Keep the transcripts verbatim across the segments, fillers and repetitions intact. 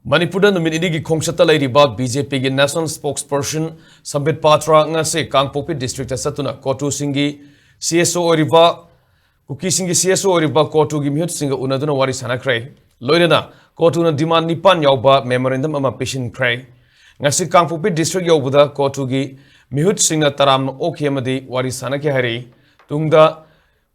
ꯃꯅꯤꯄꯨꯔꯗ ꯅꯨꯃꯤꯠ ꯅꯤꯅꯤꯒꯤ ꯈꯣꯡꯆꯠꯇ ꯂꯩꯔꯤꯕ BJPꯒꯤ National Spokesperson ꯁꯝꯕꯤꯠ ꯄꯥꯇ꯭ꯔ ꯉꯁꯤ ꯀꯥꯡꯄꯣꯛꯄꯤ districtꯇ ꯆꯠꯇꯨꯅ ꯀꯣꯇꯨꯁꯤꯡꯒꯤ CSO ꯑꯣꯏꯔꯤꯕ, ꯀꯨꯀꯤꯁꯤꯡꯒꯤ CSO ꯑꯣꯏꯔꯤꯕ ꯀꯣꯇꯨꯒꯤ ꯃꯤꯍꯨꯠꯁꯤꯡꯒ ꯎꯅꯗꯨꯅ ꯋꯥꯔꯤ ꯁꯥꯟꯅꯈ꯭ꯔꯦ꯫ ꯂꯣꯏꯅꯅ ꯀꯣꯇꯨꯅ demand ꯅꯤꯄꯥꯟ ꯌꯥꯎꯕ memorandum ꯑꯃ ꯄꯤꯁꯤꯟꯈ꯭ꯔꯦ꯫ ꯉꯁꯤ ꯀꯥꯡꯄꯣꯛꯄꯤ district ꯌꯧꯕꯗ ꯀꯣꯇꯨꯒꯤ ꯃꯤꯍꯨꯠꯁꯤꯡꯅ ꯇꯔꯥꯝꯅ ꯑꯣꯛꯈꯤ ꯑꯃꯗꯤ ꯋꯥꯔꯤ ꯁꯥꯟꯅꯈꯤ ꯍꯥꯏꯔꯤ꯫ ꯇꯨꯡꯗ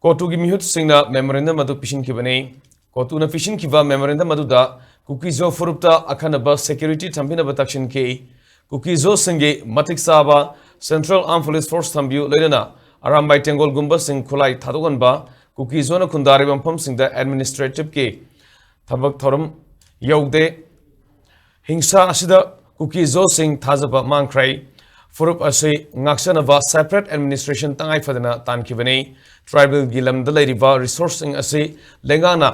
ꯀꯣꯇꯨꯒꯤ ꯃꯤꯍꯨꯠꯁꯤꯡꯅ memorandum ꯑꯗꯨ ꯄꯤꯁꯤꯟꯈꯤꯕꯅꯤ꯫ ꯀꯣꯇꯨꯅ ꯄꯤꯁꯤꯟꯈꯤꯕ memorandum ꯑꯗꯨꯗ ꯀꯨꯀꯤꯖꯣ ꯐꯨꯔꯨꯞꯇ ꯑꯈꯟꯅꯕ security ꯊꯝꯕꯤꯅꯕ ꯇꯛꯁꯤꯟꯈꯤ꯫ ꯀꯨꯀꯤꯖꯣꯁꯤꯡꯒꯤ ꯃꯇꯤꯛ ꯆꯥꯕ Central Armed Police Force ꯊꯝꯕꯤꯌꯨ, ꯂꯣꯏꯅꯅ ꯑꯔꯥꯝꯕꯥꯏ ꯇꯦꯡꯒꯣꯜꯒꯨꯝꯕꯁꯤꯡ ꯈꯨꯠꯂꯥꯏ ꯊꯥꯗꯣꯛꯍꯟꯕ, ꯀꯨꯀꯤꯖꯣꯅ ꯈꯨꯟꯗꯥꯔꯤꯕ ꯃꯐꯝꯁꯤꯡꯗ administrativeꯀꯤ ꯊꯕꯛ ꯊꯧꯔꯝ ꯌꯧꯗꯦ꯫ ꯍꯤꯡꯁꯥ ꯑꯁꯤꯗ ꯀꯨꯀꯤꯖꯣꯁꯤꯡ ꯊꯥꯖꯕ ꯃꯥꯡꯈ꯭ꯔꯦ꯫ ꯐꯨꯔꯨꯞ ꯑꯁꯤ ꯉꯥꯛꯆꯅꯕ separate administration ꯇꯉꯥꯏ ꯐꯗꯅ ꯇꯥꯟꯈꯤꯕꯅꯤ꯫ Tribalꯒꯤ ꯂꯝꯗ ꯂꯩꯔꯤꯕ resourceꯁꯤꯡ ꯑꯁꯤ ꯂꯩꯉꯥꯛꯅ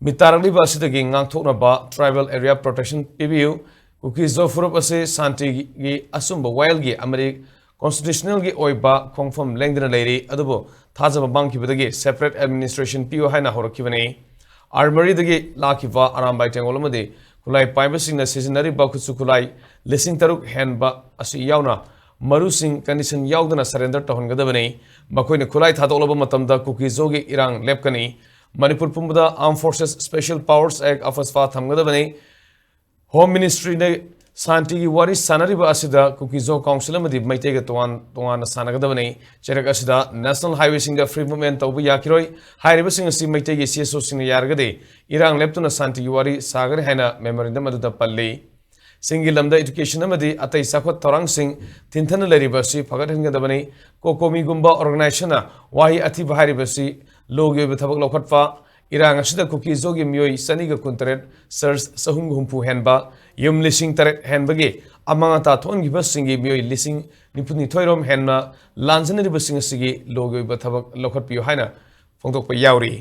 ꯃꯤꯇꯥꯔꯛꯂꯤꯕ ꯑꯁꯤꯗꯒꯤ ꯉꯥꯛꯊꯣꯛꯅꯕ tribal area protection ꯄꯤꯕꯤꯌꯨ꯫ ꯀꯨꯀꯤꯖꯣ ꯐꯨꯔꯨꯞ ꯑꯁꯤ ꯁꯥꯟꯇꯤꯒꯤ ꯑꯆꯨꯝꯕ ꯋꯥꯌꯦꯜꯒꯤ ꯑꯃꯗꯤ constitutionalꯒꯤ ꯑꯣꯏꯕ ꯈꯣꯡꯐꯝ ꯂꯦꯡꯗꯅ ꯂꯩꯔꯤ, ꯑꯗꯨꯕꯨ ꯊꯥꯖꯕ ꯃꯥꯡꯈꯤꯕꯗꯒꯤ separate administration ꯄꯤꯌꯨ ꯍꯥꯏꯅ ꯍꯧꯔꯛꯈꯤꯕꯅꯤ꯫ ꯑꯥꯔꯃꯔꯤꯗꯒꯤ ꯂꯥꯛꯈꯤꯕ ꯑꯔꯥꯝꯕꯥꯏ ꯇꯦꯡꯒꯣꯜ ꯑꯃꯗꯤ ꯈꯨꯠꯂꯥꯏ ꯄꯥꯏꯕꯁꯤꯡꯅ ꯁꯤꯖꯤꯟꯅꯔꯤꯕ ꯈꯨꯠꯁꯨ ꯈꯨꯠꯂꯥꯏ ꯂꯤꯁꯤꯡ ꯇꯔꯨꯛ ꯍꯦꯟꯕ ꯑꯁꯤ ꯌꯥꯎꯅ ꯃꯔꯨꯁꯤꯡ condition ꯌꯥꯎꯗꯅ surrender ꯇꯧꯍꯟꯒꯗꯕꯅꯤ꯫ ꯃꯈꯣꯏꯅ ꯈꯨꯠꯂꯥꯏ ꯊꯥꯗꯣꯛꯂꯕ ꯃꯇꯝꯗ ꯀꯨꯀꯤꯖꯣꯒꯤ ꯏꯔꯥꯡ ꯂꯦꯞꯀꯅꯤ꯫ ꯃꯅꯤꯄꯨꯔ ꯄꯨꯝꯕꯗ Armed Forces Special Powers Act, AFSPA ꯊꯝꯒꯗꯕꯅꯤ꯫ Home Ministryꯅ ꯁꯥꯟꯇꯤꯒꯤ ꯋꯥꯔꯤ ꯁꯥꯟꯅꯔꯤꯕ ꯑꯁꯤꯗ ꯀꯨꯀꯤꯖꯣ Council ꯑꯃꯗꯤ ꯃꯩꯇꯩꯒ ꯇꯣꯉꯥꯟ ꯇꯣꯉꯥꯟꯅ ꯁꯥꯟꯅꯒꯗꯕꯅꯤ꯫ ꯆꯩꯔꯛ ꯑꯁꯤꯗ national highwayꯁꯤꯡꯗ free movement ꯇꯧꯕ ꯌꯥꯈꯤꯔꯣꯏ꯫ ꯍꯥꯏꯔꯤꯕꯁꯤꯡ ꯑꯁꯤ ꯃꯩꯇꯩꯒꯤ CSOꯁꯤꯡꯅ ꯌꯥꯔꯒꯗꯤ ꯏꯔꯥꯡ ꯂꯦꯞꯇꯨꯅ ꯁꯥꯟꯇꯤꯒꯤ ꯋꯥꯔꯤ ꯁꯥꯒꯅꯤ ꯍꯥꯏꯅ memorandum ꯑꯗꯨꯗ ꯄꯜꯂꯤ꯫ ꯁꯤꯡꯒꯤ ꯂꯝꯗ education ꯑꯃꯗꯤ ꯑꯇꯩ ꯆꯥꯎꯈꯠ ꯊꯧꯔꯥꯡꯁꯤꯡ ꯊꯤꯟꯊꯅ ꯂꯩꯔꯤꯕ ꯑꯁꯤ ꯐꯒꯠꯍꯟꯒꯗꯕꯅꯤ꯫ COCOMIꯒꯨꯝꯕ organizationꯅ ꯋꯥꯍꯩ ꯑꯊꯤꯕ ꯍꯥꯏꯔꯤꯕꯁꯤ ꯂꯣꯒꯤ ꯑꯣꯏꯕ ꯊꯕꯛ ꯂꯧꯈꯠꯄ, ꯏꯔꯥꯡ ꯑꯁꯤꯗ ꯀꯨꯀꯤꯖꯣꯒꯤ ꯃꯤꯑꯣꯏ ꯆꯅꯤꯒ ꯀꯨꯟꯇꯔꯦꯠ, church ꯆꯍꯨꯝꯒ ꯍꯨꯝꯐꯨ ꯍꯦꯟꯕ, ꯌꯨꯝ ꯂꯤꯁꯤꯡ ꯇꯔꯦꯠ ꯍꯦꯟꯕꯒꯤ ꯑꯃꯥꯡ ꯑꯇꯥ ꯊꯣꯛꯍꯟꯈꯤꯕꯁꯤꯡꯒꯤ ꯃꯤꯑꯣꯏ ꯂꯤꯁꯤꯡ ꯅꯤꯐꯨꯅꯤꯊꯣꯏ ꯔꯣꯝ ꯍꯦꯟꯅ ꯂꯥꯟꯖꯅꯔꯤꯕꯁꯤꯡ ꯑꯁꯤꯒꯤ ꯂꯣꯒꯤ ꯑꯣꯏꯕ ꯊꯕꯛ ꯂꯧꯈꯠꯄꯤꯌꯨ ꯍꯥꯏꯅ ꯐꯣꯡꯗꯣꯛꯄ ꯌꯥꯎꯔꯤ꯫